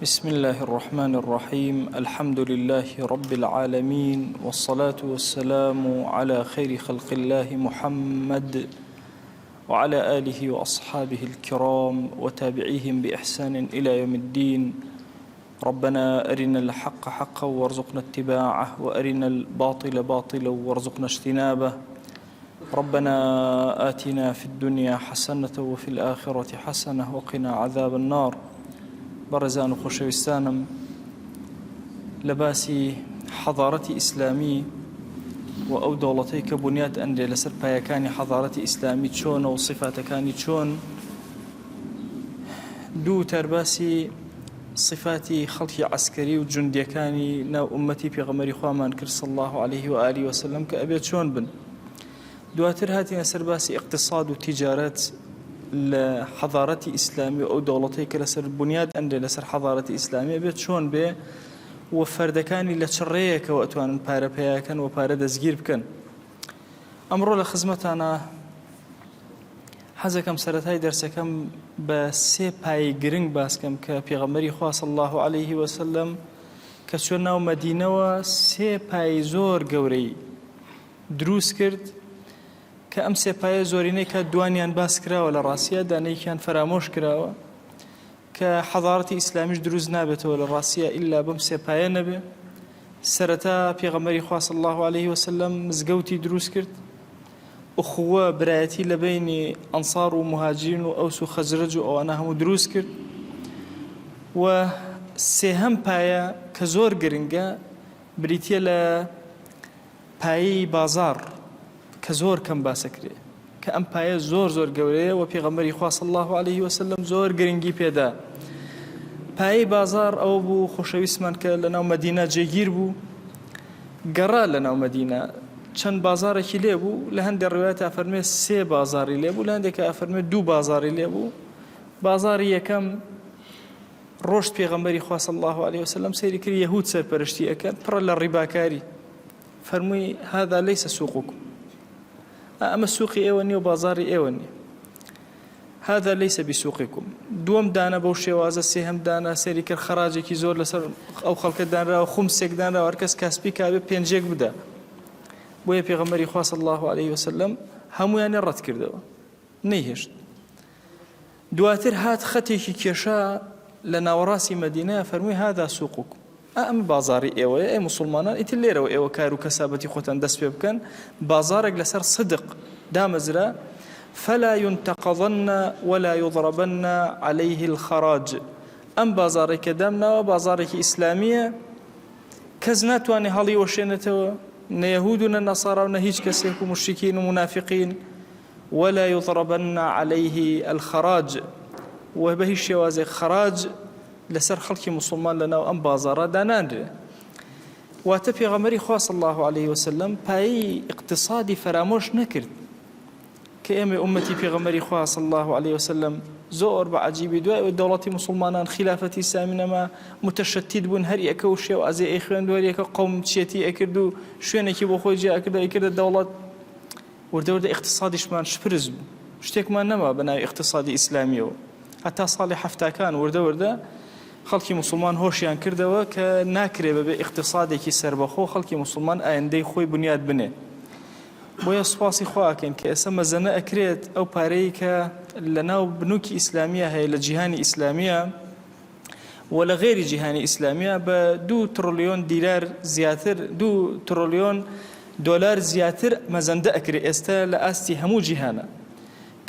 بسم الله الرحمن الرحيم الحمد لله رب العالمين والصلاة والسلام على خير خلق الله محمد وعلى آله وأصحابه الكرام وتابعيهم بإحسان إلى يوم الدين ربنا أرنا الحق حقا وارزقنا اتباعه وأرنا الباطل باطلا وارزقنا اجتنابه ربنا آتنا في الدنيا حسنة وفي الآخرة حسنة وقنا عذاب النار بەڕێزان و خۆشەویستانم لە باسی حەضارەتی ئیسلامی و ئەو دەوڵەتەی کە بنیات ئەنرێ لەسەر پایەکانی حەضارەتی ئیسلامی چۆنە و صفاتەکانی چۆن دوو وتار باسی صفاتی خەڵکی عەسکەری و جوندیەکانی ناو ئومەتی پێغەمبەری خوامان کرد صلی الله علیه و آله وسلم کە ئەبێ چۆن بن. دواتر هاتینە سەر باسی ئیقتساد و تیجارەت لە حەضارەتی ئیسلامی و ئەو دەوڵەتەی کە لەسەر بنیاد ئەنرێ لەسەر حەضارەتی ئیسلامی ئەبێت چۆن بێ و فەردەکانی لە چ ڕێیەکەوە ئەتوانن پارە پەیاکەن و پارە دەستگیر بکەن. ئەمڕۆ لە خزمەتانە حەزەکەم سەرەتای دەرسەکەم بە سێ پایەی گرنگ باسکەم کە پێغەمبەری خوا صلی اللە علیه وسلم کە چوە ناو مەدینەوە سێ پایەی زۆر گەورەی دروست کرد کە ئەم سێ پایە زۆرینەی کات دوانیان باس کراوە لە ڕاستیا دانەیەکیان فەرامۆش کراوە کە حەضارەتی ئیسلامیش دروست نابێتەوە لە ڕاستیا ئیلا بەم سێ پایە نەبێ سەرەتا پێغەمبەری خوا صلی اللە علیه وسلم مزگەوتی دروست کرد ئوخوە، برایەتی لە بەینی ئەنسار و موهاجرین و ئەوس و خەزرەج و ئەوانە هەموو دروست کرد و سێهەم پایە کە زۆر گرنگە بریتیە لە پایەی بازاڕ کە زۆر کەم باسەکرێ کە ئەم پایە زۆر زۆر گەورەیە و پێغەمبەری خوا صلی الله علیه وسلم زۆر گرنگی پێدا پایەی بازاڕ ئەوە بوو خۆشەویستمان کە لەناو مەدینە جێگیر بوو گەڕا لەناو مەدینە چەند بازاڕێکی لێ بوو، لە هەندێ ڕیوایەتا ئەفەرموێ سێ بازاڕی لێ بوو، لە هەندێکا ئەفەرموێ دوو بازاڕی لێ بوو. بازاڕی یەکەم ڕۆشت پێغەمبەری خوا صلی اللە علیه وسلم سەیری کرد یەهود سەرپەرشتی ئەکەن پڕە لە ڕیباکاری فەرمووی هذا ليس سوقكم ئەمە سوقی ئێوە نییە و بازاڕی ئێوە نییە هذا ليس بسوقكم دووەم دانە بەو شێوازە سێهەم دانە سەیری کرد خەراجێکی زۆر لەسەر ئەو خەڵکە دانراوە خومسێک دانراوە هەرکەس کاسپی کابێ پێنجێک بدە بۆیە پێغەمبەری خوا صلی الله علیه وسلم هەمویانی ڕەت کردەوە نەیهێشت دواتر هات خەتێکی کێشا لە ناوەڕاستی مەدینە فەرمووی هذا سوقكم ئا ئەمە بازاڕی ئێوەیە ئەی موسوڵمانان ئیتر لێرەوە ئێوە کار و کەسابەتی خۆتان دەست پێ بکەن بازاڕێک لەسەر صدق دامەزرا فلا ينتقضن ولا يضربن عليه الخراج ئەم بازاڕێک کە دامناوە بازاڕێکی ئیسلامیە کەس ناتوانێت هەڵی وەشێنێتەوە نە یەهود و نە نەسارا و نە هیچ کەسێک و مشرکین و منافقین ولا يضربن عليه الخراج و بە هیچ شێوازێک خەراج لەسەر خەڵکی موسڵمان لەناو ئەم بازاڕە دانانرێ. واتە پێغەمبەری خوا صلی اللە علیه وسلم پایەی ئیقتسادی فەرامۆش نەکرد کە ئێمە ئومەتی پێغەمبەری خوا صلی اللە علیه وسلم زۆر بە عەجیبی دوای ئەوەی دەوڵەتی موسڵمانان خیلافەتی ئیسلامی نەما متشتت بوون هەر یەکە و شێوازێ ئەیخوێند و هەر یەکە قەوم چیەتی ئەکرد و شوێنێکی بۆ خۆی جیا ئەکرد و ئەیکردە دەوڵەت وردە وردە ئیقتسادیشمان شپرز بوو، شتێکمان نەما بە ناوی ئیقتسادی ئیسلامییەوە. هەتا ساڵی حەفتاکان وردە وردە خەڵکی موسڵمان هۆشیان کردەوە کە ناکرێ بەبێ ئیقتسادێکی سەربەخۆ خەڵکی موسڵمان ئایندەی خۆی بنیات بنێ. بۆیە سوپاسی خوا ئەکەین کە ئێستا مەزەنە ئەکرێت ئەو پارەی کە لە ناو بنوکی ئیسلامییە هەیە لە جیهانی ئیسلامییە و لە غەیری جیهانی ئیسلامیە بە دوو تڕلیۆن دیلار زیاتر دوو تڕلیۆن دۆلار زیاتر مەزەندە ئەکرێ ئێستا لە ئاستی هەموو جیهانە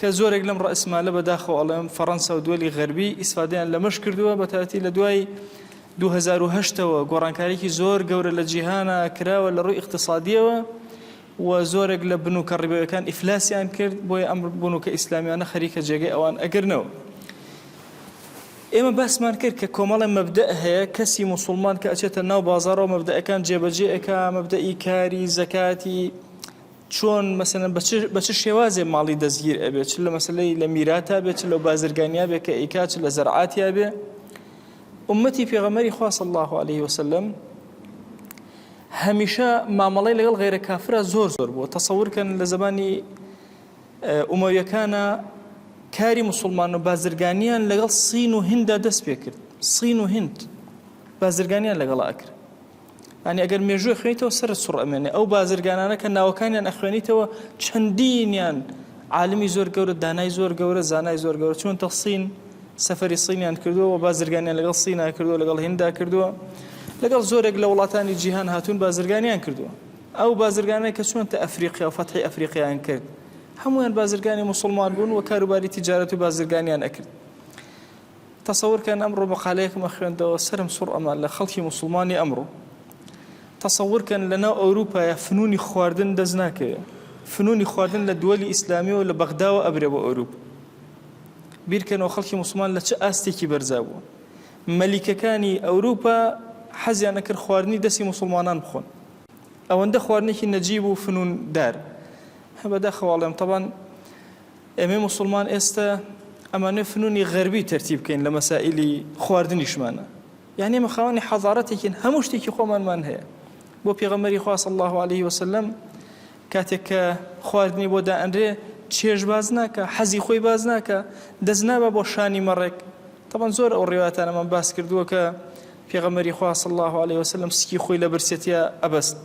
کە زۆرێک لەم ڕەئسمالە بەداخەوە ئەڵێم فەڕەنسا و دووەلی غەربی ئیسفادەیان لەمەش کردووە بە تایبەتی لە دوای 2008ەوە گۆڕانکاریی زۆر گەورە لە جیهانە کراوە لە ڕووی ئیقتسادیەوە و زۆرێک لە بنوکە ڕیبەویەکان ئیفلاسیان کرد بۆیە ئەم بنوکە ئیسلامیانە خەریکە جێگەی ئەوان ئەگرنەوە. ئێمە باسمان کرد کە کۆمەڵێ مەبدەئ هەیە کەسی موسوڵمان کە ئەچێتە ناو بازاڕەوە مەبدەئەکان جێبەجێ ئەکا مەبدەئی کاری زەکاتی چۆن مەسەلەن بە چ بە چ شێوازێ ماڵی دەستگیر ئەبێ چ لە مەسەلەی لە میراتا بێ چ لەو بازرگانیا بێ کە ئەیکا چ لە زەرعاتیا بێ ئوممەتی پێغەمبەری خوا صلی الله علیه وسلم هەمیشە مامەڵەی لەگەڵ غەیرە کافرا زۆر زۆر بووە تەسەور کەن لە زەمانی ئومەویەکانە کاری موسڵمان و بازرگانیان لەگەڵ سین و هیندا دەست پێکرد. سین و هند بازرگانیان لەگەڵا ئەکرد. یانی ئەگەر مێژوو ئەخوێنیتەوە سەرت سوڕ ئەمێنێ ئەو بازرگانانە کە ناوەکانیان ئەخوێنیتەوە چەندینیان عالمی زۆر گەورە دانای زۆر گەورە زانای زۆر گەورە چون تە سین سەفەری سینیان کردووە و بازرگانیان لەگەڵ سینا کردووە لەگەڵ هیندا کردووە لەگەڵ زۆرێک لە وڵاتانی جیهان هاتوون بازرگانیان کردووە ئەو بازرگانە کە چۆن تە ئەفریقیا و فەتحی ئەفریقیان کرد هەمویان بازرگانی مسلمان بوون و کاروباری تیجارەت و بازرگانیان ئەکرد تەسەور کەن ئەمڕۆ مەقالەیەکم ئەخوێندەوە سەرم سوڕ ئەما لە خەڵکی موسڵمانی ئەمڕۆ. تەسەور کەن لە ناو ئەوروپایا فنونی خواردن دەست ناکەوێ. فنونی خواردن لە دوەلی ئیسلامیەوە لە بەغداوە ئەبرێ بۆ ئەوروپا. بیرکەنەوە خەڵکی موسڵمان لە چ ئاستێکی بەرزا بووە. مەلیکەکانی ئەوروپا حەزیان ئەکرد خواردنی دەستی موسڵمانان بخۆن. ئەوەندە خواردنێکی نەجیب و فنون دار. بەداخەوە ئەڵێم تەبان ئێمەی موسوڵمان ئێستە ئەمانوێ فنونی غەربی تەرتیب بکەین لە مەسائیلی خواردنیشمانە یعنی ئێمە خاوەنی حەزارەتێکین هەموو شتێکی خۆمانمان هەیە بۆ پێغەمبەری خوا صلی الله علیه وسلم کاتێک کە خواردنی بۆ دائەنرێ چێژ باز ناکە حەزی خۆی باز ناکە دەست نابە بۆ شانی مەڕێک طبعا زۆر ئەو ڕیواتانەمان باس کردووە کە پێغەمبەری خوا صلی الله علیه وسلم سکی خۆی لە برسێتیا ئەبەست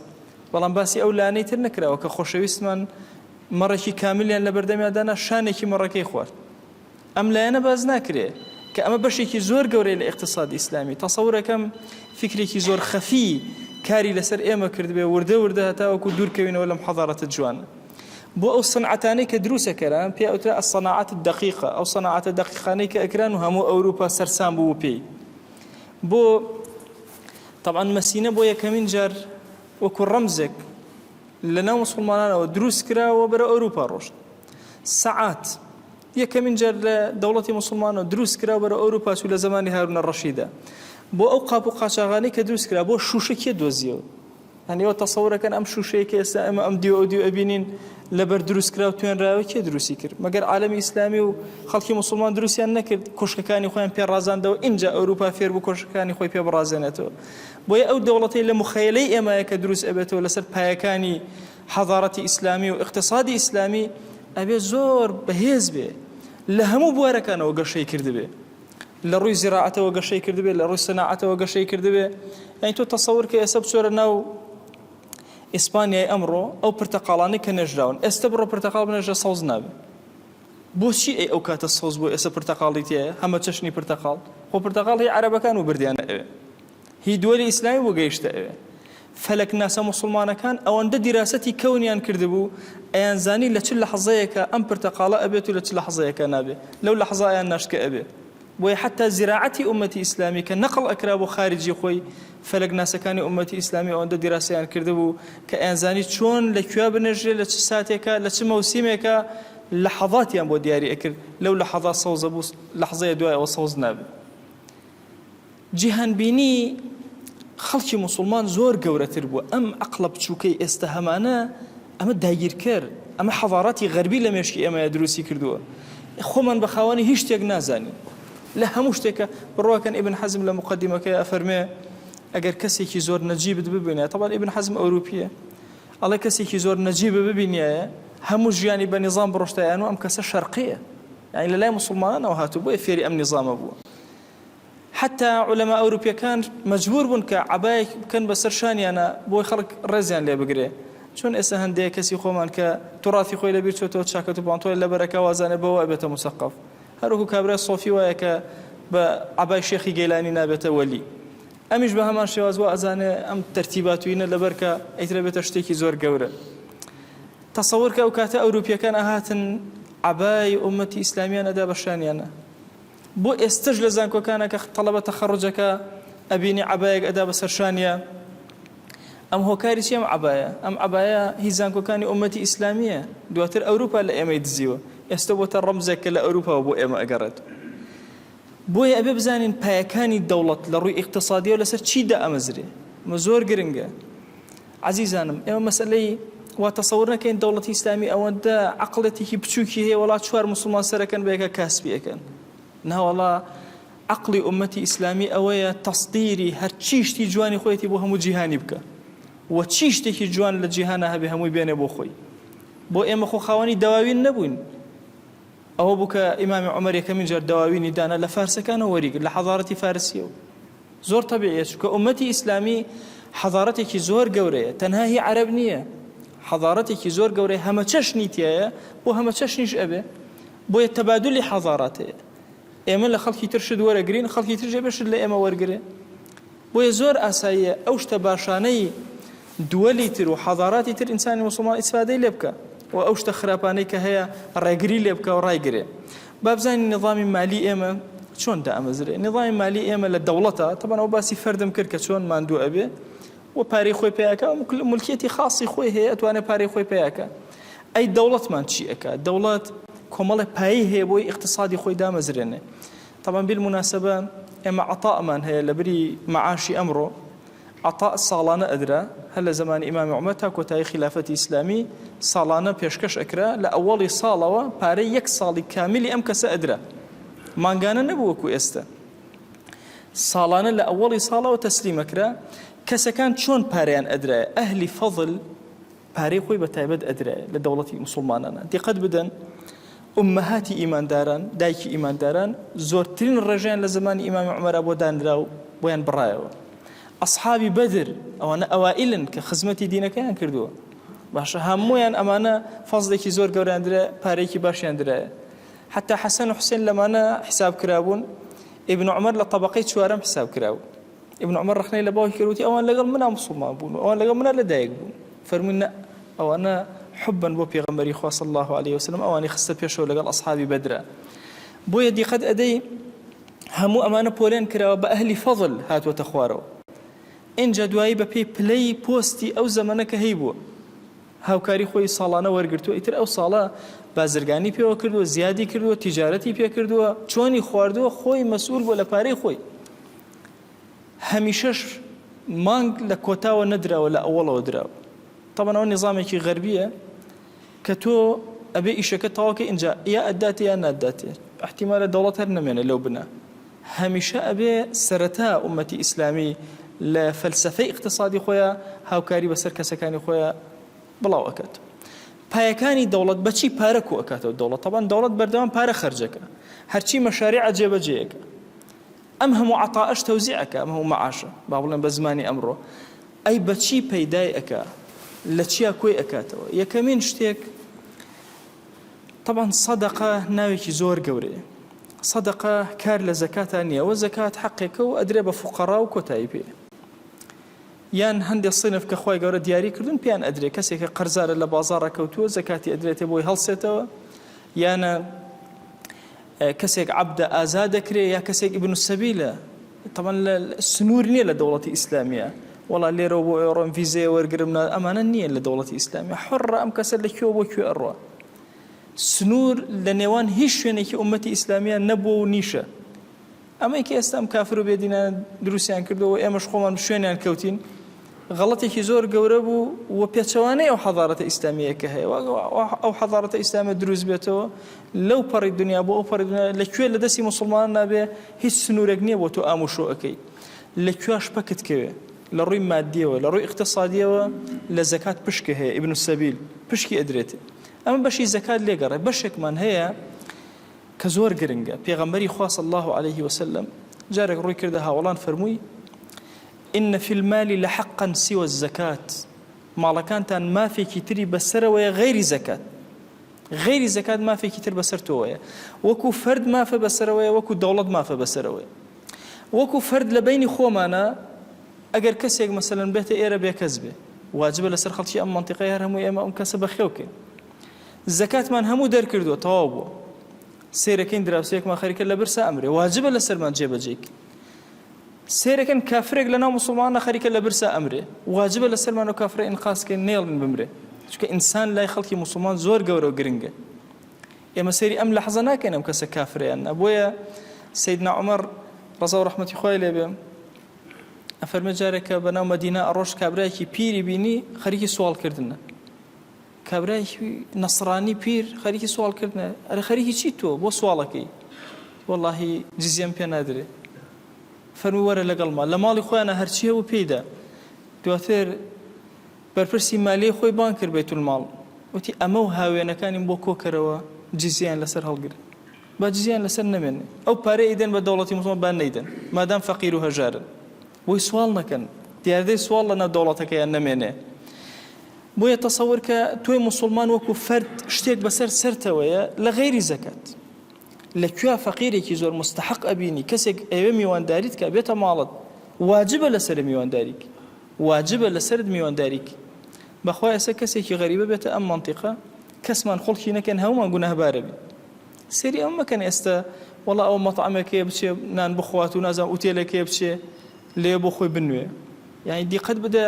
بەڵام باسی ئەو لانەی تر نەکراوە کە خۆشەویستمان مەڕێکی کاملیان لەبەردەمیا دانا شانێکی مەڕەکەی خوارد. ئەم لایەنە باس ناکرێ کە ئەمە بەشێکی زۆر گەورەی لە ئیقتیسادی ئیسلامی. تەسەورەکەم فیکرێکی زۆر خەفی کاری لەسەر ئێمە کردبێ وردە وردە هەتاوەکو دوور کەوینەوە لەم حەزارەتە جوانە. بۆ ئەو سنعەتانەی کە دروست ئەکران پێ ئەوترا الصناعات الدقیقە ئەو سناعەتە دەقیقانەی کە ئەکران و هەموو ئەوروپا سەرسام بوو پێی. بۆ تەبعەن مەسینە بۆ یەکەمین جار وەکو ڕەمزێک لەناو موسڵمانانەوە دروست کرا و بەرەو ئەوروپا ڕۆشت. سەعات یەکەمین جار لە دەوڵەتی موسڵمانەوە دروست کرا و بەرەو ئەوروپا چوو لە زەمانی هارونە ڕەشیدا. بۆ ئەو قاپ و قاچاغانەی کە دروست کرا بۆ شووشە کێ دۆزیەوە؟ هەنی ئەوە تەسەورەکەن ئەم شووشەیە کە ئێستا ئێمە ئەم دیو ئەو دیو ئەبینین لەبەر دروست کرا و توێنراوە کێ دروستی کرد؟ مەگەر عالەمی ئیسلامی و خەڵکی موسڵمان دروستیان نەکرد کۆشکەکانی خۆیان پێ ڕازاندەوە ئینجا ئەوروپا فێر بوو کۆشکەکانی خۆی پێ بڕازێنێتەوە. بۆیە ئەو دەوڵەتەی لە موخەیەلەی ئێمایە کە دروست ئەبێتەوە لەسەر پایەکانی حەزارەتی ئیسلامی و ئیقتسادی ئیسلامی ئەبێ زۆر بەهێز بێ لە هەموو بوارەکانەوە گەشەی کردبێ لە ڕووی زیراعەتەوە گەشەی کردبێ لە ڕووی سەناعەتەوە گەشەی کردبێ یانی تۆ تەسەور کە ئێستا بچۆرە ناو ئیسپانیای ئەمڕۆ ئەو پرتەقاڵانەی کە نێژراون ئێستا بڕۆ پرتەقاڵ بنێژە سەوز نابێ بۆچی ئەی ئەو کاتە سەوز بۆ ئێستا پرتەقاڵی تایە هەمە چەشنی پرتەقاڵ خۆ پرتەقاڵ هی عەرەبەکان و بردیانە ئەوێ هی دووەلی ئیسلامی بۆ گەیشتە ئەوێ. فەلەکناسە موسڵمانەکان ئەوەندە دیراسەتی کەونیان کردبوو ئەیانزانی لە چ لەحزەیەکا ئەم پرتەقاڵە ئەبێت و لە چ لەحزەیەکا نابێ لەو لەحزە ئەیان ناشت کە ئەبێ بۆیە حەتا زیراعەتی ئوممەتی ئیسلامی کە نەقڵ ئەکرا بۆ خارجی خۆی فەلەکناسەکانی ئوممەتی ئیسلامی ئەوەندە دیراسەیان کردبوو کە ئەیانزانی چۆن لە کوێ بنێژرێ لە چ ساتێکا لە چ مەوسیمێکا لەحەزاتیان بۆ دیاری ئەکرد لەو لەحەزا سەوزە بوو لەحزەیە دوای ئەوە سەوز نابێ. جیهانبینی خەڵکی موسڵمان زۆر گەورەتر بووە، ئەم عەقڵە بچووکەی ئێستە هەمانە ئەمە داگیرکەر، ئەمە حەزاڕاتی غەربی لە مێشکی ئێمەیا دروستی کردووە، خۆمان بە خاوەنی هیچ شتێک نازانین لە هەموو شتێکە، بڕواکەن ئیبن حەزم لە موقەدیمەکەی ئەفەرمێ ئەگەر کەسێکی زۆر نەجیبت ببینایە، تەبعەن ئیبن حەزم ئەوروپییە، ئەڵێ کەسێکی زۆر نەجیبت ببینیایە هەموو ژیانی بە نیزام بڕۆشتایە ئەنوو ئەم کەسە شەرقییە، یانی لە لای موسڵمانانەوە هاتوو بۆیە فێری ئەم نیزامە بووە. حەتا عولەما ئەوروپیەکان مەجبور بوون کە عەبایەک بکەن بەسەر شانیانا بۆی خەڵک ڕێزیان لێ بگرێ چۆن ئێستا هەندێ کەسی خۆمان کە توڕاثی خۆی لەبیر چۆتەوە چاکەت و پانتۆڵی لەبەرەکا وازانێ بەوە ئەبێتە موسەقەف هەروەکو کابرای سۆفی وایە کە بە عەبای شێخی گەیلانی نابێتە وەلی ئەمیش بە هەمان شێواز وا ئەزانێ ئەم تەرتیباتوینە لەبەرکە ئیتر ئەبێتە شتێکی زۆر گەورە تەسەور کە ئەو کاتە ئەوروپیەکان ئەهاتن عەبای ئومەتی ئیسلامیان ئەدا بە شانیانە بۆ ئێستەش لە زانکۆکانا کە تەڵەبە تەخەڕوجەکە ئەبینی عەبایەک ئەدا بەسەر شانیا ئەم هۆکاری چی ئەم عەبایە ئەم عەبایە هی زانکۆکانی ئومەتی ئیسلامیە دواتر ئەوروپا لە ئێمەی دزیوە ئێستە بۆتە ڕەمزێک کە لە ئەوروپاوە بۆ ئێمە ئەگەڕێت بۆیە ئەبێ بزانین پایەکانی دەوڵەت لە ڕووی ئیقتصادیەوە لەسەر چی دائەمەزرێ ئەمە زۆر گرنگە عەزیزانم ئێمە مەسەلەی وا تەسەور نەکەین دەوڵەتی ئیسلامی ئەوەندە عەقڵێتێکی بچووکی هەیە وەڵا چوار موسڵمان سەرەکەن بە یەکە کاسبی ئەکەن ناوەڵا عەقڵی ئومەتی ئیسلامی ئەوەیە تەسدیری هەرچی شتی جوانی خۆیەتی بۆ هەموو جیهانی بکە و چی شتێکی جوان لە جیهانە هەبێ هەمووی بێنێ بۆ خۆی بۆ ئێمە خۆ خاوەنی دەواوین نەبووین. ئەوە بوو کە ئیمامی عومەر یەکەمین جار دەواوینی دانا لە فارسەکانەوە وەریگرت، لە حەزارەتی فارسییەوە. زۆر تەبیعیە چونکە ئوممەتی ئیسلامی حەزارەتێکی زۆر گەورەیە، تەنها هی عەرەب نییە، حەزارەتێکی زۆر گەورەیە هەمەچەشنی تیایە، بۆ هەمەچەشنیش ئەبێ، بۆیە تەبادولی حەزارات هەیە. ئێمە لە خەڵکی تر شت وەرەگرین، خەڵکی تریش ئەبێ شت لە ئێمە وەرگرێ. بۆیە زۆر ئاساییە ئەو شتە باشانەی دووەلی تر و حەزاراتی تر ئینسانی موسڵمان ئیسفادەی لێ بکا و ئەو شتە خراپانەی کە هەیە ڕێگری لێ بکا و ڕایگرێ. با بزانین نیزامی مالی ئێمە چۆن دامەزرێ. نیزامی مالی ئێمە لە دەوڵەتە، تەبعەن ئەوە باسی فەردم کرد کە چۆن ماندوو ئەبێ و پارەی خۆی پەیا کا، مولکیەتی خاصی خۆی هەیە ئەتوانێ پارەی خۆی پەیا کا. ئەی دەوڵەتمان چی ئەکا؟ دەوڵەت کۆمەڵێ پایەی هەیە بۆی ئیقتسادی خۆی دامەزرێنێ. تەبعەن بیلموناسەبە ئێمە عەتاءمان هەیە لەبری مەعاشی ئەمڕۆ عەتاء ساڵانە ئەدرا هەر لە زەمانی ئیمامی عومەر تا کۆتایی خیلافەتی ئیسلامی ساڵانە پێشکەش ئەکرا لە ئەوەڵی ساڵەوە پارەی یەک ساڵی کامیلی ئەم کەسە ئەدرا مانگانە نەبوو وەکو ئێستا ساڵانە لە ئەوەڵی ساڵەوە تەسلیم ئەکرا کەسەکان چۆن پارەیان ئەدرایە ئەهلی فەضل پارەی خۆی بە تایبەت ئەدرایە لە دەوڵەتی موسوڵمانانا دیقەت بدەن ئومەهاتی ئیمانداران دایکی ئیمانداران زۆرترین ڕێژەیان لە زەمانی ئیمامی عومەرا بۆ دانرا و بۆیان بڕایەوە ئەصحابی بەدر ئەوانە ئەوائیلن کە خزمەتی دینەکەیان کردووە باشە هەموویان ئەمانە فەزلێکی زۆر گەوریان درا پارەیەکی باشیان درایە حتا حەسەن و حوسێن لەمانە حساب کرابوون ئیبن عومەر لە طبقەی چوارەم حساب کرابوو ئیبن عومەر ڕەخنەی لە باوکی کرد وتی ئەوان لەگەڵ منا موسڵمان بوون و ئەوان لەگەڵ منا لەدایک بوون فەرمووی نە ئەوانە حبن بۆ پێغەمبەری خوا صلی الله علیه وسلم ئەوانی خستە پێشەوە لەگەڵ ئەصحابی بەدرا بۆیە دیقەت ئەدەی هەموو ئەمانە پۆلێن کراوە بە ئەهلی فەضل هاتووەتە خوارەوە ئینجا دوایی بە پێی پلەی پۆستی ئەو زەمەنە کە هەیبووە هاوکاری خۆی ساڵانە وەرگرتووە ئیتر ئەو ساڵە بازرگانی پێوە کردووە زیادی کردووە تیجارەتی پێ کردووە چۆنی خواردووە خۆی مەسئول بووە لە پارەی خۆی هەمیشەش مانگ لە کۆتاوە نەدراوە لە ئەوەڵەوە دراوە تەبعەن ئەوە نیزامێکی غەربیە کە تۆ ئەبێ ئیشەکە تەواوکە ئینجا یا ئەداتێ یا ناداتێ احتیمالە دەوڵەت هەر نەمێنێ لەو بنا هەمیشە ئەبێ سەرەتا ئومەتی ئیسلامی لە فەلسەفەی ئیقتسادی خۆیا هاوکاری بەسەر کەسەکانی خۆیا بڵاو ئەکات پایەکانی دەوڵەت بەچی پارە کۆ ئەکاتەوە دەوڵەت تەبعەن دەوڵەت بەردەوام پارە خەرجەکە هەرچی مەشاریع جێبەجێیەکە ئەم هەموو عەتائەش تەوزیع ئەکا، ئەم هەموو مەعاشە، با بڵێم بە زمانی ئەمڕۆ، ئەی بە چی پەیدای ئەکا؟ لە چیا کۆی ئەکاتەوە؟ یەکەمین شتێک تەبعەن سەدەقە ناوێکی زۆر گەورەیە. سەدەقە کار لە زەکاتا نییە، ئەوە زەکات حەقێکە و ئەدرێ بە فوقەڕا و کۆتایی پێ. یان هەندێ صنف کە خوای گەورە دیاری کردوون پێیان ئەدرێ، کەسێک کە قەرزارە لە بازاڕا کەوتووە زەکاتی ئەدرێتێ بۆی هەڵسێتەوە، یانە کەسێک عەبدە ئازاد دەکرێ یا کەسێک ابن السبیلە تەبعەن لە سنوور نییە لە دەوڵەتی ئیسلامیە وەڵا لێرەوە بۆ ئێڕۆم ڤیزەیە وەرگرم نا ئەمانە نییە لە دەوڵەتی ئیسلامیە حڕە ئەم کەسە لە کوێ بۆ کوێ ئەڕوا سنوور لە نێوان هیچ شوێنێکی ئومەتی ئیسلامیە نەبووە و نیشە ئەمەی کە ئێستا ئەم کافر و بێدینانە دروستیان کردووە و ئێمەش خۆمان شوێنیان کەوتین غەڵەتێکی زۆر گەورە بوو و پێچەوانەی ئەو حەزارەتە ئیسلامیە کە هەیە ئەو حەزارەتە ئیسلامیە دروست بێتەوە لەو پەڕی دنیا بۆ ئەو پەڕی دنیا لە کوێ لە دەستی موسڵمان نابێ هیچ سنوورێک نییە بۆ تۆ ئاموشۆ ئەەکەی لە کوێش پەکت کەوێ لە ڕووی مادیەوە لە ڕووی اقتصادیەوە لە زەکات پشکە هەیە ابن السبیل پشکی ئەدرێت ئەمە بەشی زەکات لێگەڕێ بەشێکمان هەیە کە زۆر گرنگە، پێغەمبەری خوا صلی اللە علیه وسلم جارێک ڕووی کردە هاوەڵان فەرمووی، ان فی المال لحقا سوی الزکاة، ماڵەکانتان مافێکی تری بەسەرەوەیە غەیری زەکات، غەیری زەکات مافێکی تر بەسەر تۆوەیە، وەکو فەرد مافە بەسەرەوەیە، وەکو دەوڵەت مافە بەسەرەوەیە. وەکو فەرد لە بەینی خۆمانە ئەگەر کەسێک مەسەلەن بێتە ئێرە بێکەس بێ واجبە لەسەر خەڵکی ئەم مەنتیقەی هەر هەموو ئێمە ئەم کەسە بەخێو کەین زەکاتمان هەموو دەرکردووە تەواو بووە سەیرەکەین دراوسێکمان خەریکە لە برسا ئەمرێ واجبە لەسەرمان جێبەجێی کەین سەیرەکەن کافرێک لەناو موسڵمانە خەریکە لە برسا ئەمرێ واجبە لەسەرمان و کافرە ئینقاز کەین نێڵین بمرێ چونکە ئینسان لای خەڵکی موسڵمان زۆر گەورە و گرنگە ئێمە سەیری ئەم لەحزە ناکەین ئەم کەسە کافرەیان نا بۆیە سەیدنا عومەر ڕەزا و ڕەحمەتی خوای لێ بێ ئەفەرمێ جارێک کە بەناو مەدینە ئەڕۆشت کابرایەکی پیری بینی خەریکی سواڵ کردنە کابرایەکی نەسڕانی پیر خەریکی سواڵ کردنە ئەرە خەریکی چی تۆ بۆ سواڵەکەی وەڵاهی جزیەم پێ نادرێ فەرمووی وەرە لەگەڵما لە ماڵی خۆیانە هەرچی هەبوو پێیدا دواتر بەرپرسی مالیەی خۆی بانگ کرد بەیتولماڵ وتی ئەمە و هاوێنەکانیم بۆ کۆکەرەوە جزیەیان لەسەر هەڵگر. با جزیان لەسەر نەمێنێ. ئەو پارەی ئەیدەن بە دەوڵەتی موسڵمان با نەیدەن. مادام فەقیر و هەژارن. بۆی سواڵ نەکەن. دیاردەی سواڵ لەناو دەوڵەتەکەیان نەمێنێ. بۆیە تەسەور کە تۆی موسڵمان وەکو فەرد شتێک بەسەر سەرتەوەیە لە غەیری زەکات. لە کوێ فەقیرێکی زۆر مستحق ئەبینی کەسێک ئەیەوێ میوانداریت کا بێتە ماڵت واجبە لەسەر میوانداریک واجبە لەسەرت میوانداریک بەخوا ئێستا کەسێکی غەریبە بێتە ئەم مەنتیقە کەسمان خڵکی نەکەن هەمومان گوناهبارە بین سەیری ئەمە مەکەن ئێستا وەڵا ئەوە مەتعەمێکەیە بچێ نان بخوات و نازانم ئوتێلێکەیە بچێ لێ بۆ خۆی بنوێ یعنی دیقەت بدە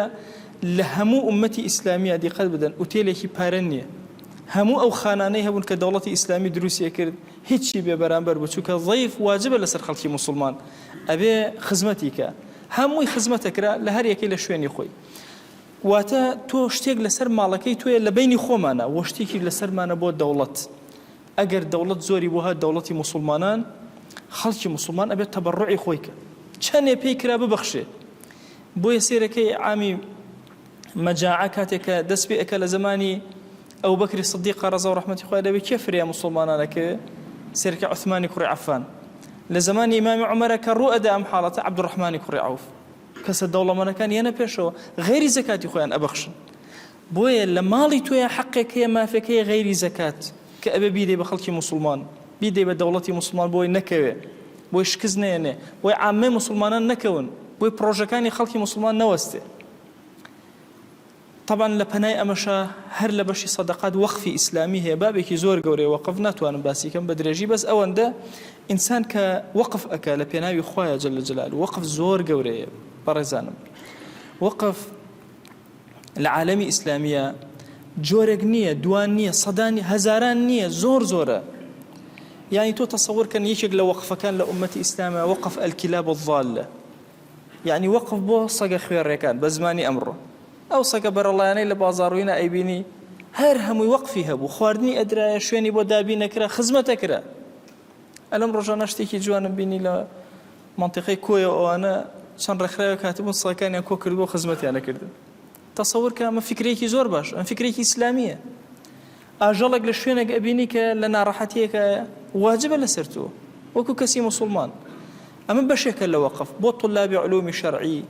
لە هەموو ئومەتی ئیسلامیە دیقەت بدەن ئوتێلێکی پارە نییە هەموو ئەو خانانەی هەبوون کە دەوڵەتی ئیسلامی دروستی کرد هیچی بێ بەرامبەر بوو چونکە ضیف واجبە لەسەر خەڵکی موسڵمان ئەبێ خزمەتی کە هەمووی خزمەتە کرا لە هەر یەکەی لە شوێنی خۆی واتە تۆ شتێک لەسەر ماڵەکەی تۆیە لە بەینی خۆمانە وە شتێکی لەسەرمانە بۆ دەوڵەت ئەگەر دەوڵەت زۆری بۆ هات دەوڵەتی موسڵمانان خەڵکی موسڵمان ئەبێت تەبەڕوعی خۆی کە چەنێ پێی کرا ببەخشێ بۆیە سێرەکەی عامی مەجاعە کاتێک کە دەست پێ ئەکا لە زەمانی ئەوبەکری سدیق ڕەزا و ڕەحمەتی خوای لێ بێ کێ فریا موسڵمانان ئەکەوێ سێرەکە عوسمانی کوڕی عەفان لە زەمانی ئیمامی عومەرە کە ڕوو ئەدا ئەم حاڵەتە عەبدوڕەحمانی کوڕی عەوف کەسە دەوڵەمەنەکان یەنە پێشەوە غەیری زەکاتی خۆیان ئەبەخشن بۆیە لە ماڵی تۆیا حەقێک هەیە مافێک هەیە غەیری زەکات کە ئەبێ بیدەی بە خەڵکی موسڵمان بیدەی بە دەوڵەتی موسڵمان بۆی نەکەوێ بۆی شکست نەیەنێ بۆی عامەی موسڵمانان نەکەون بۆی پڕۆژەکانی خەڵکی موسڵمان نەوەستێ تەبعەن لە پەنای ئەمەشا هەر لە بەشی سەدەقات وەقفی ئیسلامی هەیە بابێکی زۆر گەورەیە وەقف ناتوانم باسی کەم بە درێژی بەس ئەوەندە ئینسان کە وەقف ئەکا لە پێناوی خوایە جل جلال وەقف زۆر گەورەیە بەڕێزانم وەقف لە عالەمی ئیسلامیە جۆرێک نییە دوان نییە سەدان هەزاران نییە زۆر زۆرە یعنی تۆ تەسەور کەن یەکێک لە وەقفەکان لە ئومەتی ئیسلامە وەقف الكلاب الضالە یەعنی وەقف بۆ سەگە خوێڕیەکان بە زمانی ئەمڕۆ ئەو سەگە بەرەڵایانەی لە بازاڕوینە ئەیبینی هەر هەمووی وەقفی هەبوو خواردنی ئەدرایە شوێنی بۆ دابین نەکرا خزمەتەکرا ئەلەم ڕۆژانە شتێکی جوانم بینی لە منطقەی کۆیە ئەوانە چەند ڕێکخراوێک هاتبوون سەگەکانیان کۆ کردبوو خزمەتیان نەکردن تەسەور کە ئەمە فکرێکی زۆر باش ئەم فکرێکی ئیسلامیە ئاژەڵێک لە شوێنێک ئەبینی کە لە ناڕەحەتیەکایە واجبە لەسەر تۆ وەکو کەسی موسڵمان ئەمە بەشێکە لە وەقف بۆ طلابی علومی شەرعی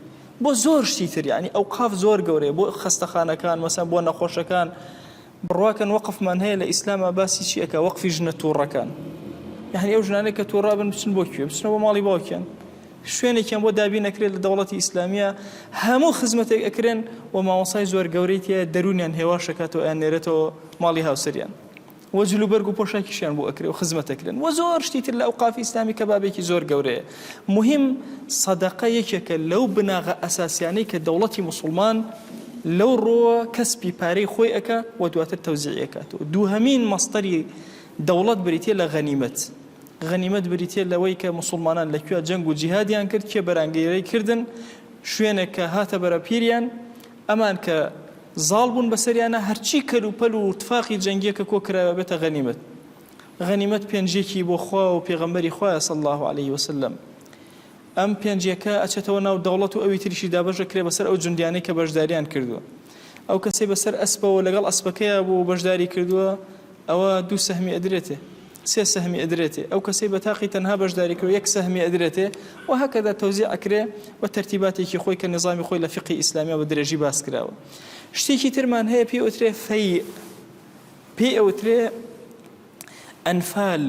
بۆ زۆر شتی تر یعنی ئەوقاف زۆر گەورەیە بۆ خەستەخانەکان مەسەن بۆ نەخۆشەکان بڕواکەن وەقفمان هەیە لە ئیسلاما باسی چی ئەکا وەقفی ژنە تووڕەکان یعنی ئەو ژنانەی کە تووڕە بن بچن بۆ کوێ بچنەوە بۆ ماڵی باوکیان شوێنێکیان بۆ دابین ئەکرێت لە دەوڵەتی ئیسلامیە هەموو خزمەتێک ئەکرێن و مامۆسای زۆر گەورەی تیایە دەروونیان هێواش ئەکاتەوە ئەیان نێرێتەوە ماڵی هاوسەریان و جلوبەرگ و پۆشاکیشیان بۆ ئەکرێ و خزمەت ئەکرێن و زۆر شتی تر لە ئەوقافی ئیسلامی کە بابێکی زۆر گەورەیە مهم سەدەقە یەکێکە لەو بناغە ئەساسیانەی کە دەوڵەتی موسڵمان لەو ڕۆوە کەسپی پارەی خۆی ئەکا و دواتر تەوزیعی ئەکاتەوە دووهەمین مەستەری دەوڵەت بریتیە لە غەنیمەت غەنیمەت بریتیە لەوەی کە موسوڵمانان لە کوێ جەنگ و جیهادیان کرد، کێ بەرانگەرەی کردن، شوێنێک کە هاتە بەرە پیریان، ئەمان کە زاڵ بوون بەسەریانا هەرچی کەلوپەل و تفاقی جەنگیە کە کۆ کرایەوە بێتە غەنیمەت. غەنیمەت پێنجیەکی بۆ خوا و پێغەمبەری خوایە صلی اللە علیه وسلم. ئەم پێنجیەکە ئەچێتەوە ناو دەوڵەت و ئەوی تریشی دابەش ئەکرێ بەسەر ئەو جوندیانەی کە بەشداریان کردووە. ئەو کەسەی بەسەر ئەسپەوە لەگەڵ ئەسپەکەیا بووە و بەشداری کردووە ئەوە دوو سەهمی ئەدرێتێ، سێ سەهمی ئەدرێتێ، ئەو کەسەی بە تاقی تەنها بەشداری کردووە یەک سەهمی ئەدرێتێ و هەکەزا تەوزیع ئەکرێ بە تەرتیباتێکی خۆی کە نیزامی خۆی لە فیقهی ئیسلامیا بە درێژی باس کراوە. شتێکی ترمان هەیە پێی ئەوترێ فەیء، پێی ئەوترێ ئەنفال.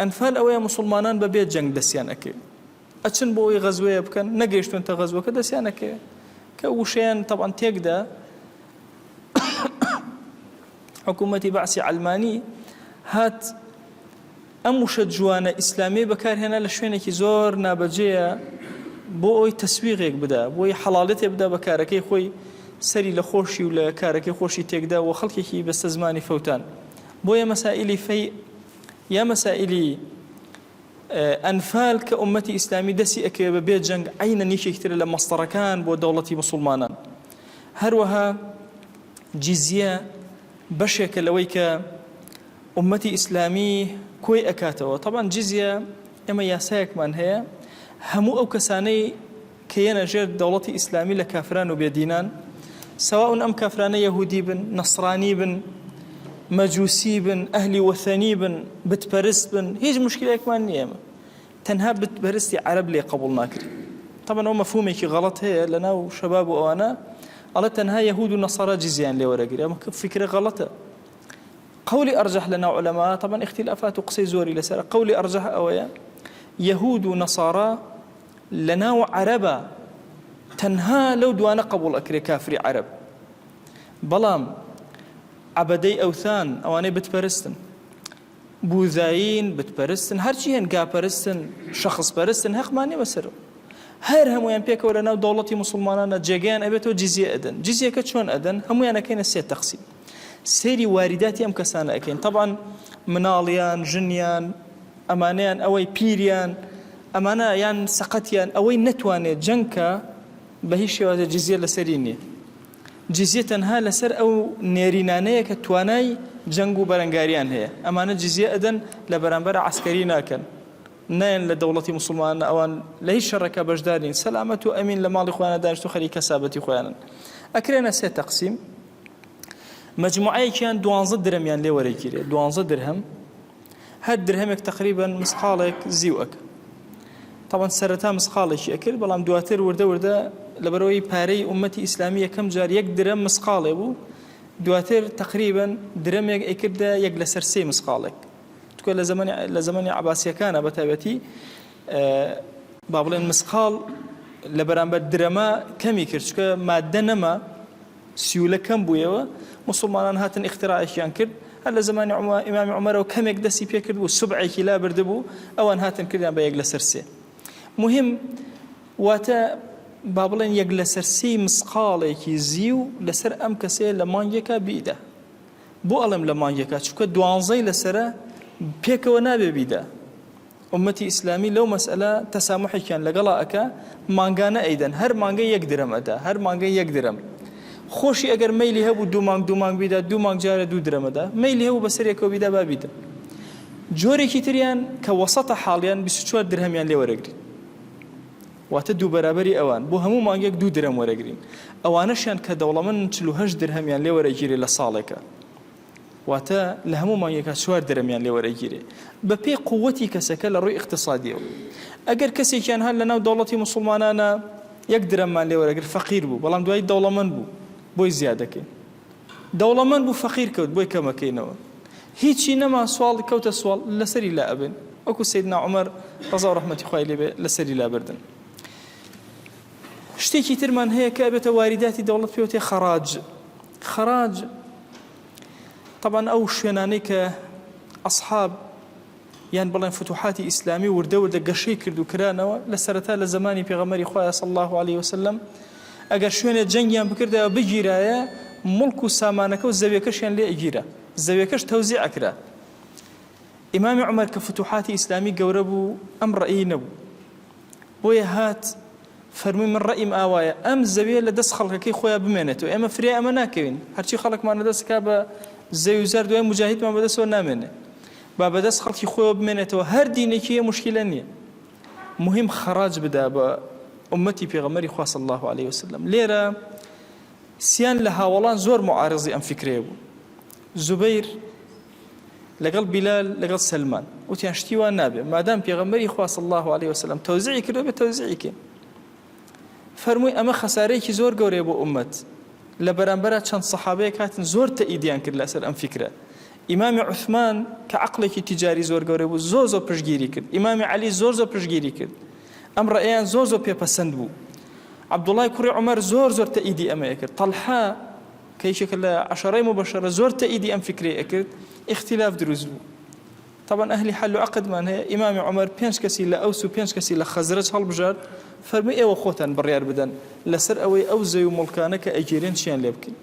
ئەنفال ئەوەیە موسڵمانان بە بێ جەنگ دەستیان ئەکەوێ ئەچن بۆ ئەوەی غەزوەیە بکەن نەگەیشتونتە غەزوەکە دەستیان ئەکەوێ کە وشەیان تەبعەن تێکدا حکوومەتی بەعسی عەلمانی هات ئەم وشە جوانە ئیسلامی بەکارهێنا لە شوێنێکی زۆر نابەجێیە بۆ ئەوی تەسویغێک بدا بۆی حەڵالەتێ بدا بە کارەکەی خۆی سەری لە خۆشی و لە کارەکەی خۆشی تێکدا و خەڵکێکی بەستە زمانی فەوتان بۆیە مەسائلی فەی یا مەسائیلی ئەنفال کە ئومەتی ئیسلامی دەستی ئەکەوێ بە بێ جەنگ عەینەن یەکێکی ترە لە مەسدەڕەکان بۆ دەوڵەتی موسوڵمانان هەروەها جیزیە بەشێکە لەوەی کە ئومەتی ئیسلامی کۆی ئەکاتەوە تەبعەن جیزیە ئێمە یاسایەکمان هەیە هەموو ئەو کەسانەی کە یەنە ژێر دەوڵەتی ئیسلامی لە کافران و بێدینان سەواون ئەم کافرانە یەهودی بن نەسرانی بن. مەجوسی بن، ئەهلی وەثەنی بن، بتپەرست بن، هیچ مشکلێکمان نییە ئێمە. تەنها بتپەرستی عەرەب لێ قبوڵ ناکرێ. تەبعەن ئەو مەفهومێکی غەڵەت هەیە لە ناو شەباب و ئەوانە ئەڵێ تەنها یەهود و نەسارا جزیان لێ وەرەگرێ. ئەمە فکرە غەڵەتە. قەولی ئەرجەح لە ناو عولەما تەبعەن ئیختیلافات و قسەی زۆری لەسەرە قەولی ئەرجەح ئەوەیە یەهود و نەسارا لە ناو عەرەبا تەنها لەو دوانە قبوڵ ئەکرێ کافری عەرەب بەڵام عەبەدەی ئەوثان ئەوانەی بتپەرستن بوزایین بتپەرستن هەرچی هەن گاپەرستن شەخص پەرستن هەقمان نیە بەسەرەوە هەر هەمویان پێکەوە لە ناو دەوڵەتی موسڵمانانە جێگەیان ئەبێتەوە جزیە ئەدەن جزیەکە چۆن ئەدەن هەمویان ئەکەینە سێ تەقسیم سەیری واریداتی ئەم کەسانە ئەکەین تەبعەن مناڵیان ژنیان ئەمانەیان ئەوەی پیریان ئەمانە یان سەقەتیان ئەوەی نەتوانێت جەنگ کە بە هیچ شێوازە جزیە لەسەری نییە جزیە تەنها لەسەر ئەو نێرینانەیە کە توانای جەنگ و بەرەنگاریان هەیە ئەمانە جزیە ئەدەن لە بەرامبەر عسکەری ناکەن نایەن لە دەوڵەتی موسڵمانان ئەوان لە هیچ شەڕێکا بەشدار نین سەلامەت و ئەمین لە ماڵی خۆیانە دانیشت و خەریک کەسابەتی خۆیانن ئەکرێنە سێ تەقسیم مەجموعەیەکیان دوانزە درەمیان لێ وەرەگیرێ دوانزە درهەم هەر درهەمێک تقریبا مسقاڵێک زیو ئەکە طبعا سەرەتا مسقاڵێکی ئەکرد بەڵام دواتر وردە وردە لەبەرەوەی پارەی ئومەتی ئیسلامی یەکەم جار یەک درەم مسقاڵێ بوو دواتر تقریبا درەمێک ئەیکردە یەک لەسەر سێ مسقاڵێک چونکە لە زەمەنی لە زەمەنی عەباسیەکانە بە تایبەتی با بڵێن مسقاڵ لە بەرامبەر درەمە کەمی کرد چونکە مادە نەما سیولە کەم بوویەوە مسلمانان هاتن اختراعێکیان کرد هەر لە زمانی ئیمامی عومەرەوە کەمێک دەستی پێکرد بوو سوبعێکی لا بردبوو ئەوان هاتن کردیان بە یەک لەسەر سێ مهم واتە با بڵێن یەک لەسەر سێی مسقاڵێکی زیو لەسەر ئەم کەسەیە لە مانگێکا بیدە بۆ ئەڵێم لە مانگێکا چونکە دوانزەی لەسەرە پێکەوە نابێ بیدا ئومەتی ئیسلامی لەو مەسئلە تەسامحێکیان لەگەڵا ئەکا مانگانە ئەیدەن هەر مانگە یەک درەم ئەدا هەر مانگە یەک درەم خۆشی ئەگەر مەیلی هەبوو دوو مانگ دوو مانگ بیدا دوو مانگ جارە دوو درەمەدا مەیلی هەبوو بەسەر یەکەوە بیدا با بیدا جۆرێکی تریان کە وەسەتە حاڵیان 24 درهەمیان لێ وەرەگرین واتە دوو بەرابەری ئەوان، بۆ هەموو مانگێک دوو درەم وەرەگرین. ئەوانەشیان کە دەوڵەمەندن 48 درهەمیان لێ وەرەگیرێ لە ساڵێکا. واتە لە هەموو مانگێکا چوار درەمیان لێ وەرەگیرێ. بە پێی قووەتی کەسەکە لە ڕووی ئیقتیسادیەوە. ئەگەر کەسێکیان هەر لە ناو دەوڵەتی موسوڵمانانا یەک درەممان لێ وەرەگرت فەقیر بوو، بەڵام دوایی دەوڵەمەند بوو بۆی زیاد دەکەین. دەوڵەمەند بوو فەقیر کەوت بۆی کەمەکەینەوە. هیچی نەما سواڵ کەوتە سواڵ لەسەری لا ئەبەین وەکو سەیدنا عومەر ڕەزا و ڕەحمەتی خوای لێ بێ لەسەری لابردن. شتێکی ترمان هەیە کە ئەبێتە واریداتی دەوڵەت پێوتێ خەراج. خەراج طبعا ئەو شوێنانەی کە ئەصحاب یان بڵێن فتوحاتی ئیسلامی وردە وردە گەشەی کرد و کرانەوە لە سەرەتا لە زەمانی پێغەمبەری خوایە صلی اللە علیه وسلم ئەگەر شوێنێ جەنگیان بکردایە بگیرایە موڵک و سامانەکە و زەویەکەشیان لێ ئەگیرا زەویەکەش تەوزیع ئەکرا ئیمامی عومەر کە فتوحاتی ئیسلامی گەورە بوو ئەم ڕەئی نەبوو بۆیە هات فەرمووی من ڕەئیم ئاوایە ئەم زەویە لە دەست خەڵکەکەی خۆیان بمێنێتەوە ئێمە فریای ئەمە ناکەوین هەرچی خەڵکمان لە دەست کا بە زەوی و زار دوای موجاهیدمان بەدەستەوە نامێنێ با بەدەست خەڵکی خۆیەوە بمێنێتەوە هەر دینێکی هەیە موشکیلە نییە مهم خەراج بدا بە ئومەتی پێغەمبەری خوا صلی الله علیه وسلم لێرە سیان لە هاوەڵان زۆر معارضی ئەم فکرەیە بوو زوبەیر لەگەڵ بیلال لەگەڵ سەلمان وتیان شتی وا نابێ مادام پێغەمبەری خوا صلی الله علیه وسلم تەوزیعی کردووە بێ تەوزیعی کەین فەرمووی ئەمە خەسارەیەکی زۆر گەورەیە بۆ ئومەت لە بەرامبەرا چەند سەحابەیەک هاتن زۆر تەئیدیان کرد لەسەر ئەم فیکرە ئیمامی عوثمان کە عەقڵێکی تیجاری زۆر گەورە بوو زۆر زۆر پشتگیری کرد ئیمامی عەلی زۆر زۆر پشتگیری کرد ئەم ڕەئیان زۆر زۆر پێپەسەند بوو عەبدوڵای کوڕی عومەر زۆر زۆر تەئیدی ئەمەیە کرد تەڵحە کە یەکێکە لە عەشەرەی موبەشەرە زۆر تەئیدی ئەم فیکرەی ئەکرد ئیختیلاف دروست بوو تەبعەن ئەهلی حەل و عەقدمان هەیە ئیمامی عومەر پێنج کەسی لە ئەوس و پێنج کەسی لە خەزرەج هەڵبژارد فەرمووی ئێوە خۆتان بڕیار بدەن لەسەر ئەوەی ئەو زەوی و موڵکانە کە ئەگیرێن چیان لێ بکەین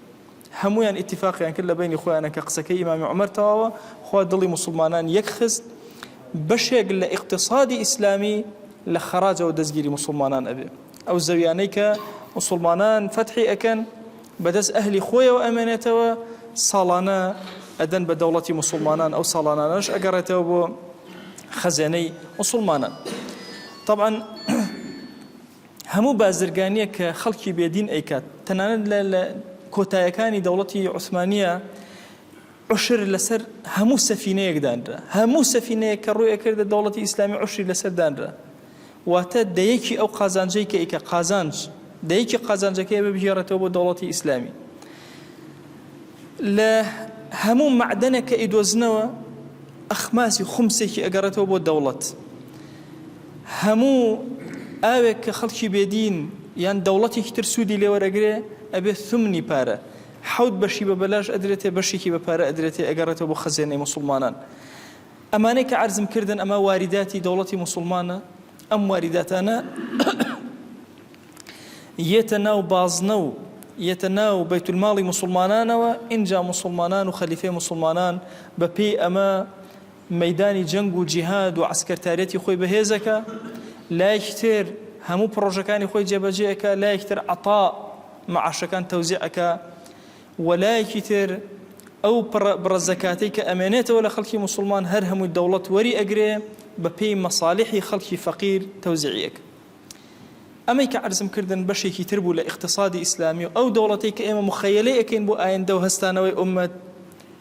هەموویان ئیتیفاقیان کرد لە بەینی خۆیانە کە قسەکەی ئیمامی عومەر تەواوە خوا دڵی موسڵمانان یەک خست بەشێک لە ئیقتیسادی ئیسلامی لە خەراجەوە دەستگیری موسڵمانان ئەبێ ئەو زەویانەی کە موسڵمانان فەتحی ئەکەن بەدەست ئەهلی خۆیەوە ئەمێنێتەوە ساڵانە ئەدەن بە دەوڵەتی موسڵمانان ئەو ساڵانانەش ئەگەڕێتەوە بۆ خەزێنەی موسڵمانان طبعا هەموو بازرگانیە کە خەڵکی بێدین ئەیکات تەنانەت لە کۆتایەکانی دەوڵەتی عوسمانیە. عوشر لەسەر هەموو سەفینەیەک دانرا، هەموو سەفینەیەک کە ڕووی ئەکردە دەوڵەتی ئیسلامی عوشری لەسەر دانرا، واتە دەیەکی ئەو قازانجەی کە ئیکا قازانج، دەیەکی قازانجەکەی ئەبێ بگێڕێتەوە بۆ دەوڵەتی ئیسلامی. لە هەموو مەعدەنێک کە ئیدۆزنەوە ئەخماسی خومسێکی ئەگەڕێتەوە بۆ دەوڵەت. هەموو ئاوێک کە خەڵکی بێدین یان دەوڵەتێکی تر سوودی لێوەرەگرێ ئەبێ ثمنی پارە حەوت بەشی بە بەلاش ئەدرێتێ بەشێکی بە پارە ئەدرێتێ ئەگەڕێتەوە بۆ خەزێنەی موسوڵمانان. ئەمانەی کە عەرزم کردن ئەمە واریداتی دەوڵەتی موسوڵمانە، ئەم واریداتانە یەتە ناو بازنە و یەتە ناو بەیتولماڵی موسوڵمانانەوە، ئینجا موسوڵمانان و خەلیفەی موسوڵمانان بە پێی ئەمە مەیدانی جەنگ و جیهاد و عەسکەرتاریەتی خۆی بەهێزەکا، لایەکی تر هەموو پڕۆژەکانی خۆی جێبەجێ ئەکا، لایەکی تر عەتا مەعاشەکان تەوزیع ئەکا و لایەکی تر ئەو بڕە زەکاتەی کە ئەمێنێتەوە لە خەڵکی موسڵمان هەر هەمووی دەوڵەت وەری ئەگرێ بە پێی مەسالیحی خەڵکی فەقیر تەوزیعی ئەکا. ئەمەی کە عەرزم کردن بەشێکی تر بوو لە ئیقتسادی ئیسلامی و ئەو دەوڵەتەی کە ئێمە موخەیەلەی ئەکەین بۆ ئایندە و هەستانەوەی ئوممەت،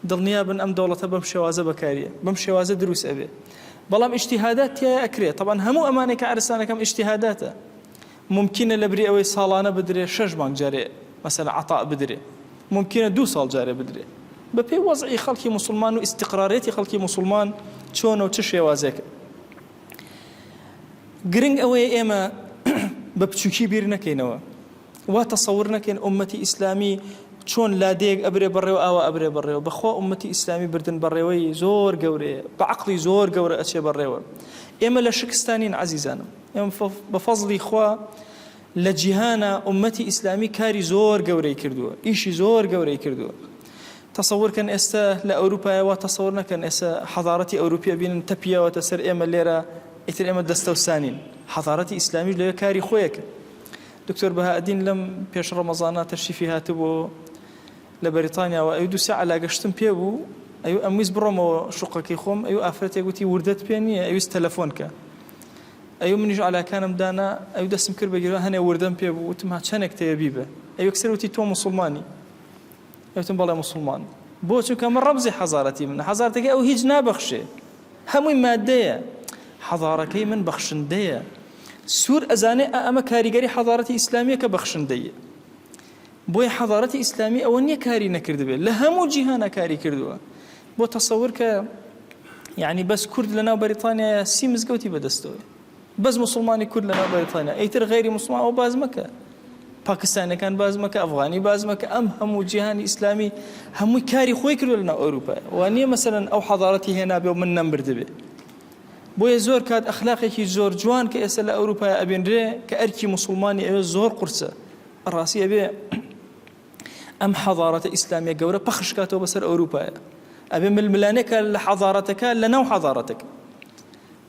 دڵنیا بن ئەم دەوڵەتە بەم شێوازە بەکاریە، بەم شێوازە دروست ئەبێ. بەڵام ئیجتیهادات تیایا ئەکرێ، تەبعەن هەموو ئەمانەی کە عەرزتان ئەکەم ئیجتیهاداتە. مومکینە لەبری ئەوەی ساڵانە بدرێ شەش مانگ جارێ مەسەلەن عەتاء بدرێ. مومکینە دوو ساڵ جارێ بدرێ. بەپێی وەزعی خەڵکی موسڵمان و ئیستیقراریەتی خەڵکی موسڵمان چۆنە و چ شێوازێکە. گرنگ ئەوەیە ئێمە بە بچوکی بیر نەکەینەوە وا تەسەور نەکەین ئومەتی ئیسلامی چۆن لادێک ئەبرێ بەڕێوە ئاوا ئەبرێ بەڕێوە بەخوا ئومەتی ئیسلامی بردن بەڕێوەی زۆر گەورەیە بە عەقڵی زۆر گەورە ئەچێ بەڕێوە ئێمە لە شکستانین عەزیزانم ئێمە بە فەزڵی خوا لە جیهانا ئومەتی ئیسلامی کاری زۆر گەورەی کردووە ئیشی زۆر گەورەی کردووە تەسەور کەن ئێستا لە ئەوروپایە وا تەسەور نەکەن ئێستا حەزارەتی ئەوروپی ئەبینن تەپیاوەتە سەر ئێمە لێرە ئیتر ئێمە دەستەوسانین حەزارەتی ئیسلامیش لەوێ کاری خۆیە کرد دکتۆر بەهائەدین لەم پێش ڕەمەزانە تەشریفی هاتبوو لە بەریتانیاوە ئەی دوو سێ عەلاگەشتم پێ بوو ئەی ئەمویست بڕۆمەوە شوقەکەی خۆم ئەی ئافرەتێک وتی وردەت پێ نییە ئەویست تەلەفۆن کە ئەی منیش عەلاکانم دانا ئەی دەستم کرد بە گیران هەنێ وردەم پێ بوو وتم ها چەنێک تەیە بیبە ئەی یەکسەر وتی تۆ موسڵمانی وتم بەڵێ موسڵمانم. بۆ؟ چونکە ئەمە ڕەمزی حەزارەتی منە. حەزارەتەکەی ئەو هیچ نابەخشێ. هەمووی مادەیە. حەزارەکەی من بەخشندەیە. سوور ئەزانێ ئا ئەمە کاریگەری حەزارەتی ئیسلامییە کە بەخشندەیە. بۆیە حەزارەتی ئیسلامی ئەوە نییە کاری نەکردبێ. لە هەموو جیهانا کاری کردووە. بۆ تەسەور کە یعنی بەس کورد لەناو بەریتانیایە سی مزگەوتی بەدەستەوەیە. بەس موسڵمانی کورد لەناو بەریتانیا ئیتر غەیری موسڵمان ئەوە باس مەکە پاکستانەکان باس مەکە ئەفغانی باس مەکە ئەم هەموو جیهانی ئیسلامی هەمووی کاری خۆی کردو لەناو ئەوروپا وا نییە مەسەلەن ئەو حەضارەتی هێنابێ و من نەمبردبێ بۆیە زۆر کات ئەخلاقێکی زۆر جوان کە ئێستا لە ئەوروپای ئەبینرێ کە ئەرکی موسڵمانی ئەوێ زۆر قورسە ڕاستی ئەبێ ئەم حەضارەتە ئیسلامیە گەورە پەخش کاتەوە بەسەر ئەوروپایە ئەبێ ململانێکە لە حەضارەتەکە لە ناو حەضارەتەکە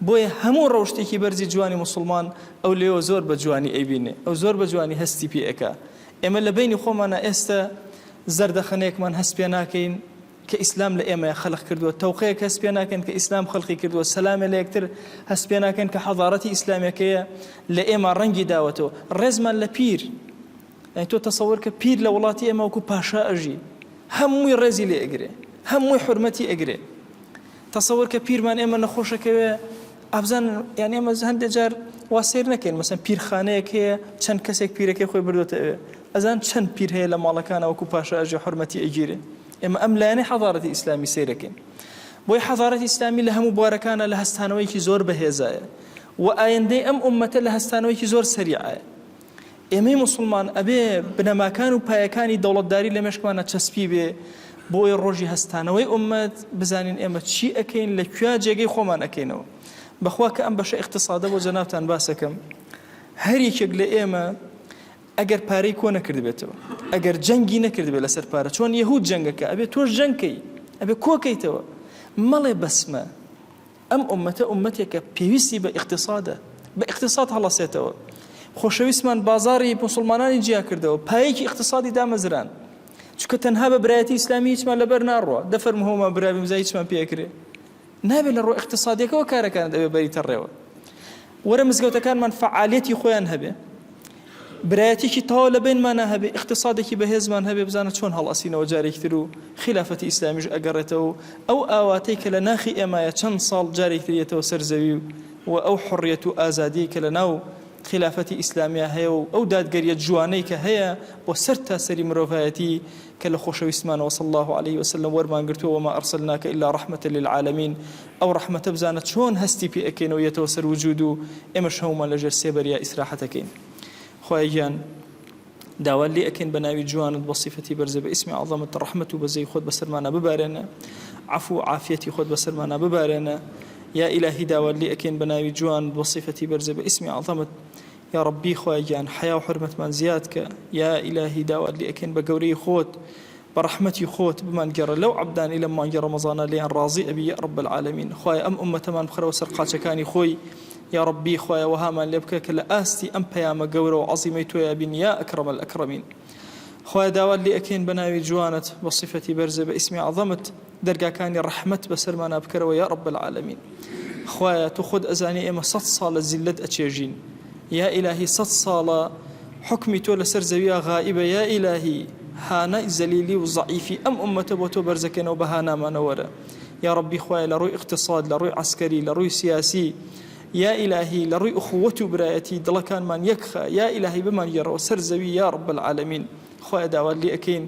بۆیە هەموو ڕەوشتێکی بەرزی جوانی موسڵمان ئەو لێوە زۆر بە جوانی ئەیبینێ ئەو زۆر بە جوانی هەستی پێ ئەکا ئێمە لە بەینی خۆمانا ئێستە زەردەخەنەیەکمان هەست پێ ناکەین کە ئیسلام لە ئێمەیا خەلق کردووە تەوقەیەک هەست پێ ناکەین کە ئیسلام خەلقی کردووە سەلامێ لە یەکتر هەست پێ ناکەین کە حەزارەتی ئیسلامیەکەیە لە ئێمە ڕەنگی داوەتەوە ڕێزمان لە پیر یانی تۆ تەسەوەر کە پیر لە وڵاتی ئێمە وەکو پاشا ئەژی هەمووی ڕێزی لێ ئەگرێ هەمووی حورمەتی ئەگرێ تەسەوەر کە پیرمان ئێمە نەخۆشەکەوێ ئابزان یان ئێمە هەندێک جار وا سیر نەکەین مەسەن پیرخانەیەک هەیە چەند کەسێک پیرەکەی خۆی بردوتە ئەوێ ئەزان چەند پیر هەیە لە ماڵەکانە وەکو پاشا ئەژی حورمەتی ئەگیرێ ئێمە ئەم لایەنەی حەضارەتی ئیسلامی سەیرەکەین بۆی حەضارەتی ئیسلامی لە هەموو بوارەکانە لە هەستانەوەیەکی زۆر بەهێزایە و ئایندەی ئەم ئوممەتە لە هەستانەوەیەکی زۆر سەریعایە ئێمەی موسڵمان ئەبێ بنەماکان و پایەکانی دەوڵەتداری لە مێشکمانا چەسپی بێ بۆ ئەوەی ڕۆژی هەستانەوەی ئوممەت بزانین ئێمە چی ئەکەین لە کویا جێگەی خۆمان ئەکەینەوە. بەخوا کە ئەم بەشە ئیقتسادە بۆ جەنابتان باسەکەم هەر یەکێک لە ئێمە ئەگەر پارەی کۆ نەکردبێتەوە ئەگەر جەنگی نەکردبێت لەسەر پارە چۆن یەهود جەنگەکە ئەبێ تۆش جەنگکەی ئەبێ کۆکەیتەوە مەڵێ بەسمە ئەم ئوممەتە ئوممەتێکە پێویستی بە ئیقتیسادە، بە ئیقتیساد هەڵەسێتەوە. خۆشەویستمان بازاڕی موسڵمانانی جیا کردەوە، پایەکی ئیقتیسادی دامەزراند. چونکە تەنها بە برایەتی ئیسلامی هیچمان لەبەر ناڕوا، دە فەرموو هەموومان برا بین بزانین هیچمان پێ ئەکرێ. نابێ لە ڕووە ئیقتیسادیەکەوە کارەکانت ئەبێ بەریتە ڕێوە. وەرە مزگەوتەکانمان فەعالیەتی خۆیان هەبێ. برایەتیەکی تەواو لە بەینمانا هەبێ، ئیقتیسادێکی بەهێزمان هەبێ، بزانە چۆن هەڵئەسینەوە جارێکی تر و خیلافەتی ئیسلامیش ئەگەڕێتەوە و ئەو ئاواتەی کە لە ناخی ئێمایە چەند ساڵ جارێکی تر یەتەوە سەر زەوی و ئەو حوڕیەت و ئازادیەی کە لە ناو خیلافەتی ئیسلامیا هەیە و ئەو دادگەریە جوانەی کە هەیە بۆ سەر تا سەری مرۆڤایەتی کە لە خۆشەویستمانەوە صلی اللە علیه وسلم وەرمان گرتووە وما ارسلناک الا رحمە للعالمین ئەو ڕەحمەتە بزانە چۆن هەستی پێ ئەکەین و یەتەوە سەر وجود و ئێمەش هەموومان لەژێر سێبەریا ئیسراحەت ئەکەین خوایە گیان داوات لێ ئەکەین بە ناوی جوانت بە سیفەتی بەرزە بە ئیسمی عەزەمت ڕەحمەت و بەزەی خۆت بەسەرمانا ببارێنە عەفو و عافیەتی خۆت بەسەرمانا ببارێنە یا ئیلاهی داوات لێ ئەکەین بە ناوی جوانت بە سیفەتی بەرزە بە ئیسمی عەزەمت یا ڕەبی خوایە گیان حەیا و حورمەتمان زیاد کە یا ئیلاهی داوات لێ ئەکەین بە گەورەی خۆت بە ڕەحمەتی خۆت بمانگێڕە لەو عەبدانەی لەم مانگی ڕەمەزانە لێیان ڕازی ئەبی یا رب العالمین خوایە ئەم ئوممەتەمان بخەرەوە سەر قاچەکانی خۆی یا ڕەبی خوایە وەهامان لێ بکە کە لە ئاستی ئەم پەیامە گەورە و عەزیمەی تۆیا بین یا اکرم الاکرمین خوایە داوات لێ ئەکەین بە ناوی جوانت بە سیفەتی بەرزە بە ئیسمی عەزەمت دەرگاکانی ڕەحمەت بەسەرمانا بکەرەوە یا رب العالمین خوایە تۆ خۆت ئەزانی ئێمە سەت ساڵە زیللەت ئەچێژین یا ئیلاهی سەت ساڵە حوکمی تۆ لەسەر زەویا غائیبە یا ئیلاهی هانای زەلیلی و زەعیفی ئەم ئوممەتە بۆ تۆ بەرزەکەینەوە بە هانامانەوە وەرە یا ڕەبی خوایە لە ڕووی ئیقتیساد لە ڕووی عەسکەری لە ڕووی سیاسی یا ئیلاهی لە ڕووی ئوخوەت و برایەتی دڵەکانمان یەکخە یا ئیلاهی بمانگێڕەوە سەر زەوی یا رب العالمین خوایە داوات لێ ئەکەین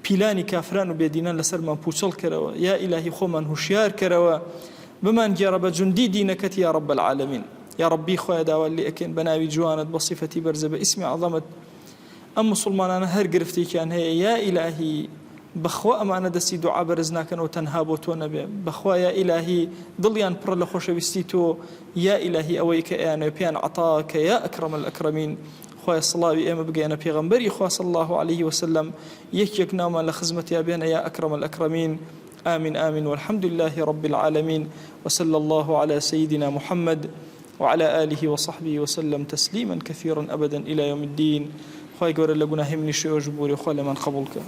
پیلانی کافران و بێدینان لەسەرمان پوچەڵ کەرەوە یا ئیلاهی خۆمان هوشیار کەرەوە بمانگێڕە بە جوندی دینەکەت یا رب العالمین یا ربی خوایە داوات لێ ئەکەین بە ناوی جوانت بە سیفەتی بەرزە بە ئیسمی عەزەمت ئەم موسڵمانانە هەر گرفتێکیان هەیە یا ئیلاهی بەخوا ئەمانە دەستی دوعا بەرز ناکەنەوە تەنها بۆ تۆ نەبێ بەخوا یا ئیلاهی دڵیان پڕە لە خۆشەویستی تۆ یا ئیلاهی ئەوەی کە ئەیانەوێ پێیان عەتا کە یا ئەکرەم الئەکرەمین خوایە سڵاوی ئێمە بگەیەنە پێغەمبەری خوا صلی اللە علیه وسلم یەک یەک ناومان لە خزمەتیا بێنە یا اکرم الاکرمین آمین آمین والحمد لله رب العالمین وصلی اللە علی سیدنا محمد وعلى آله وصحبه وسلم تسلیما کثیرا ابدا الی یوم الدین خوای گەورە لە گوناهی منیش ئێوەش ببورێ خوا لێمان قبوڵ کە.